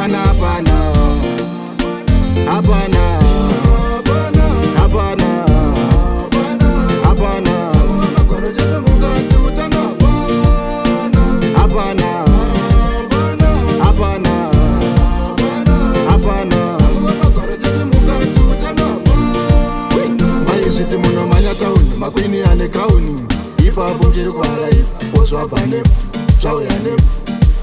Hapana, hapana, hapana, hapana, hapana. Hapana, hapana, hapana. Maizviti munomanya tauni, maqueen ane crown. Ipapo ndiri kuharaidza, wozvabva nepo, zvauya nepo,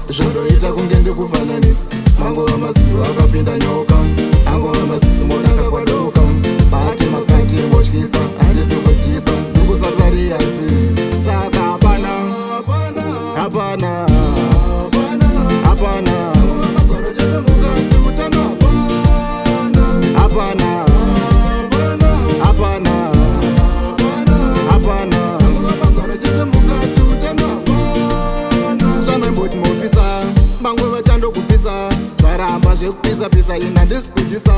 zvondoita kunge ndikufananidza. Mangova maziro akapinda nyoka, angova masisi modaka kwadoka. Bate masikati motyisa, handisi kutisa, ndikusasariyasi. Saka hapana, hapana, hapana, hapana, hapana, hapana. Zvamaimboti mopisa, mangwe vachandokupisa. Zvaramba zvekupisa-pisa, ina handisi kudisa,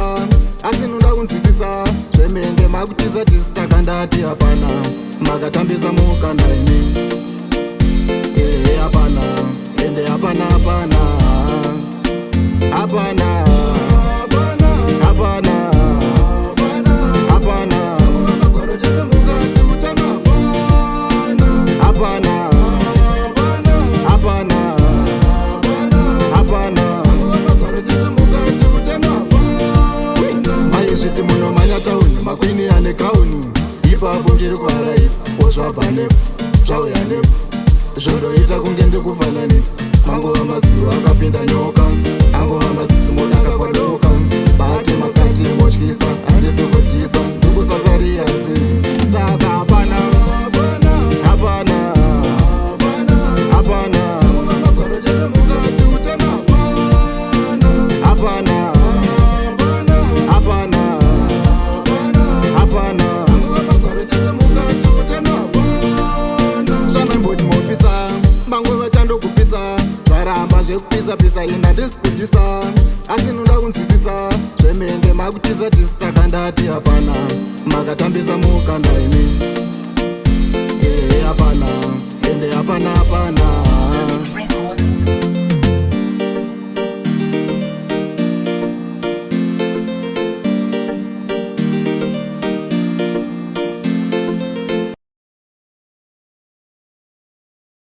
asi noda kunzwisisa zvemenge makutisa tisa. Saka ndati hapana, makatambisa mukana imi. Ehe, hapana, ende hapana, hapana, hapana, hapana, hapana, hapana, hapana, hapana. Maizviti munomanya tauni, maqueen ane crown. Ipapo ndiri kuharaidza, wozvabva nepo, zvauya nepo, zvondoita kunge ndikufananidza. Mangova maziro akapinda nyoka, angova masisi modaka kwadoka. Bate masikati motyisa, handisi kutisa, ndikusasariyasi. Saka hapana, hapana, hapana, hapana, hapana, hapana. Zvamaimboti mopisa, mangwe vachandokupisa. Zvaramba zvekupisa-pisa, ina handisi kudisa, asi noda kunzwisisa zvemenge makutisa tisa. Saka ndati hapana, makatambisa mukana imi. Ehe, hapana, ende hapana, hapana.